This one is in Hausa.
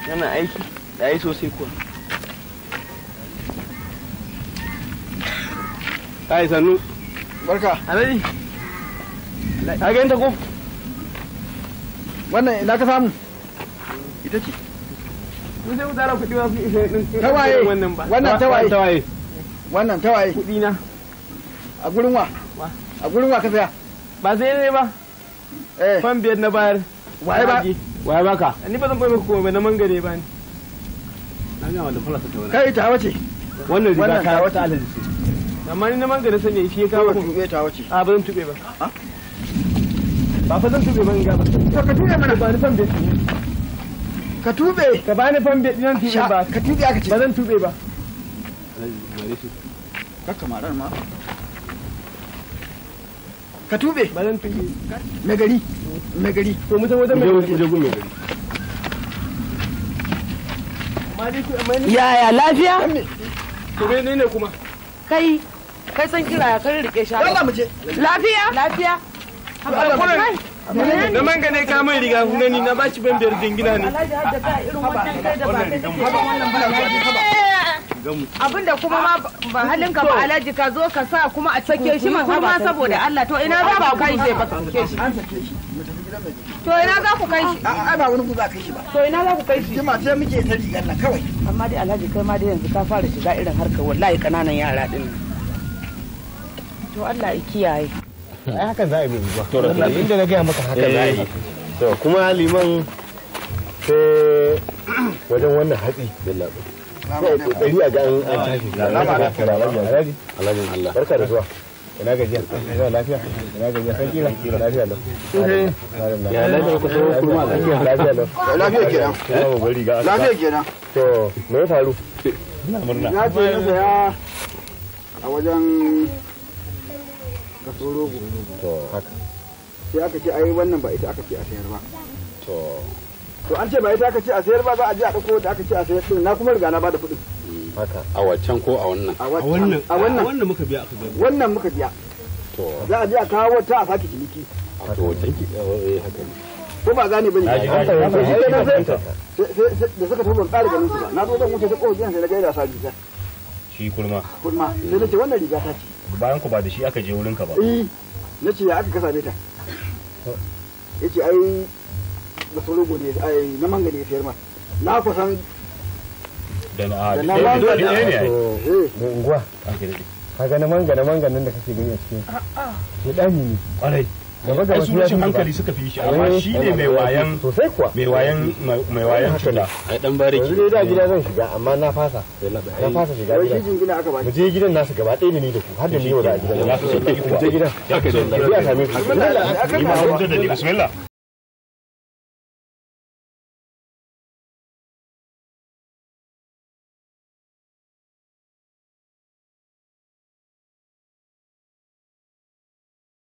Yana aiki yayi sosai kuwa. Ai sannu. Barka. Alhaji. Ka ganta ko? Wannan ina ka samu? Ita ce. Mun sai mu tara kuɗi ba su isa ɗin. Tawaye. Wannan ba. Wannan tawaye. Tawaye. Wannan tawaye. Kuɗi na. A gurin wa? A gurin wa ka saya? Ba sai ne ba. Eh. Fan 5 na bayar. Waye ba? Waye baka? Ni ba zan bai maka komai na mangare ba ni. Na ga wanda falasa ta wannan. Kai ta wace? Wannan riga ka wata Alhaji ce. Amma ni na mangare sanya shi ya kawo. Ko tube ta wace? A ba zan tube ba. Ba fa zan tube ba in ga ba. To ka tube mana. Ba ni fan 5. Ka tube. Ka bani fan 5 nan tube ba. Ka tube aka ce. Ba zan tube ba. Alhaji mare shi. Kakka marar ma. Ka tube. Ba zan tube. Mai gari. Mai gari. To mu tafi wajen mai gari. Mu je gun mai gari. Yaya lafiya? To me ne kuma? Kai kai san kira ya kai rike shi. Allah mu je. Lafiya? Lafiya. Na manga ne ka mai riga kun gani na bashi ban 5 jingina ne. Alhaji hadda ka irin wannan kai da ba kai kake wannan ba. Abinda kuma ma ba halinka ba Alhaji ka zo ka sa kuma a sake shi ma kuma saboda Allah to ina za ku kai shi ba sake shi. An sake shi. Mu tafi gidan mai gari. To ina za ku kai shi? Ai ba wani ku za kai shi ba. To ina za ku kai shi? Jima ce muke ta rigar nan kawai. Amma dai Alhaji kai ma dai yanzu ka fara shiga irin harkar wallahi kananan yara din. To Allah ya kiyaye. Ai haka za a yi mai ba. To inda na gaya maka haka za a yi. To kuma liman sai wajen wannan hatsi billahi. Sai kokari a ga an tashi. Alhaji. Alhaji Allah. Barka da zuwa. Ina gajiya. Ina lafiya. Ina gajiya. San kira. Lafiya lau. Ya lafiya ku so kurma lafiya. Lafiya lau. Lafiya kenan. Lafiya kenan. To me ya faru? Ina murna. Na ce na saya a wajen gaso rogo. To haka. Sai aka ce ai wannan ba ita aka ce a sayar ba. To to an ce ba ita aka ce a sayar ba za a je a dauko da aka ce a sayar din na kuma riga na bada kuɗin. Haka. A waccan ko a wannan? A wannan. A wannan. Wannan muka biya aka biya. Wannan muka biya. To za a je a kawo wata a sake ciniki. To waccan ki eh haka ne. Ko ba gane bane. Sai da suka tafi ban ƙara ganin su ba. Na zo zan wuce ta ƙofar gidan sai na gaida sa riga. Shi kurma. Kurma. Sai na ce wannan riga ta ce. Bayan ku ba da shi aka je wurin ka ba. Eh. Na ce ya aka kasa ta. Yace ai da sorogo ne ai na manga ne ya sayar ma. Na kusan da na da na manga ne ne. Mai unguwa. Kaga na manga nan da kake gani a cikin. Shedani ne. Kwarai. Gaba gaba su rashin hankali suka fi shi amma shi ne mai wayan sosai kuwa. Mai wayan cuta. Ai dan bariki. Yanzu dai da gida zan shiga amma na fasa. Na fasa shiga wai gidan. shi jingina aka ba Mu je gidan nasu gaba ɗaya da ni da ku har da ni yau da a gidan. Za su sauke Mu je gidan. Ya kai Mu je a same su. Ni ma da ni bismillah.